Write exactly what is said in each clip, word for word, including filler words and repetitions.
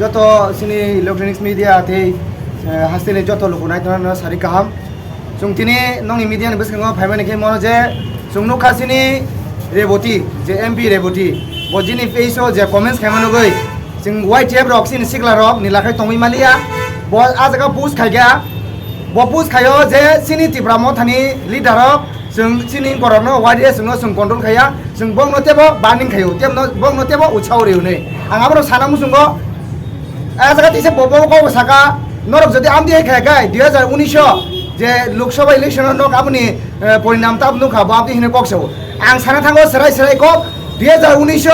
To sini electronics media tei, eh, hasteni joto luku nai tongna sari kaham. Chwng tini nongni media ni bwskango phaimani khe mono je chwng nukha sini Reboti, je M P Reboti. Bo jini face o je comments khaima nugwi chwng Y T F rok sini sikla rok ni lakhai tongwi maliya. Bo a jaga post khaikha. Bo post khaio je sini Tipra Mothani leader rok chwng sini borokno Y D S no chwng control khaiya, chwng bongno tebo burning khaio, tebno bongno tebo utsao rw hwnwi. Ang abono sana muchungo, a jaga tisa bo bo kok saka, norok jodi amdi hai khayakhai dui hajar unis o je Lok Sabha election o nok aboni, eh, porinam tab nukha bo abdi hino kok sao. Ang sana thango serai serai kok dui hajar unis o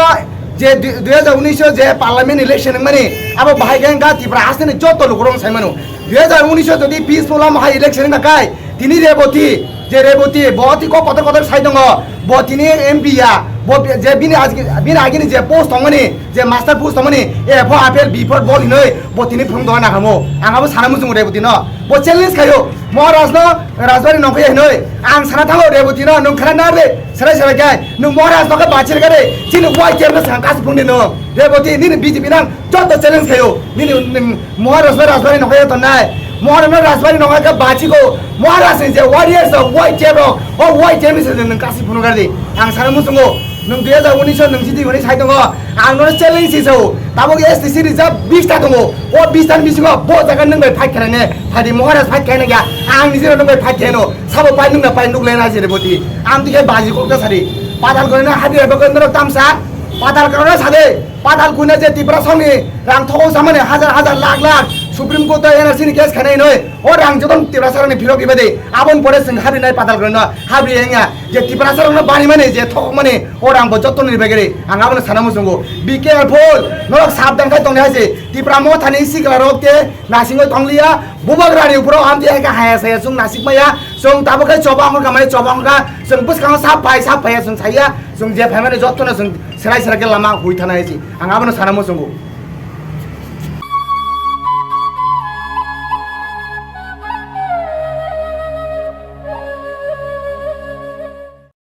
je dui, dui hajar unis o je parliament election wngmani abo bahai khe wngkha Tripura hasteni joto lukurok sai mano. Dui hajar unis o jodi peaceful lama hai election wngkha kai, tini Reboti, je Reboti, bo twi kok kotor kotor sai tongo, bo tini M P ya, bo je bini agi-, bini agini je post tongmani, je master post tongmani, A for apple, B for ball hinoi, bo tini phung dona nakamo. Ang abo sana muchung Reboti no. Bo challenge khayo, Maharaj no Rajbari nongkhai hinoi. Ang sana thango Reboti no, nung khana na re, serai serai kai, nung Maharaj no khe bachir kare, chini Y T F no sang kasi phung de no. Reboti, nini B J P nang, joto challenge khayo, nini, nini Maharaj no Rajbari nongkhai tongnai. Maharaj no Rajbari nongkhai khe bachiko. Maharaj ni je warriors rok, Y T F rok, o Y T F ni se nwng kasi phunukar di. Ang sana muchungo, nwng dui hajar unis o nwng chiti hwnwi sai tongo. Ang nono challenge si sao. Tabuk S T C reserve bista tongo. O bista ni bisingo bo jaga nwng bai fight khlainai. Phadi Maharaj fight khlainai kha. Ang nijero nwng bai fight khlaino. Sabo pai nwng na pai nuk lena jere boti. Ang tike baji kok ta sari. Patal korona hadi eba ko norok tamsa. Patal korona sade. Patal kuina je Tripura songni rang thogo samani hajar hajar lakh lakh Supreme Court o N R C ni case khanai noi. O rang joto Tiprasa rokni phirok diba de. Aboni pore chwng habri nai patal korona habri enga. Je Tiprasa rokno bani mani je thok mani o rang bo joto ni bagwi ang abono sana muchungo. Be careful. Norok sabdan khai tongni haise. Tipra Mothani sikla rok te nasingo tongliya. Bubagrani upro amti hai ka haya saya chwng nasik maya. Chwng tabuk khai choba hongka mai choba hongka. Chwng bwskango sap phai sap phai chwng saya. Chwng je phaimani jotono chwng serai serai khe lama hui thana haise. Ang abono sana muchungo.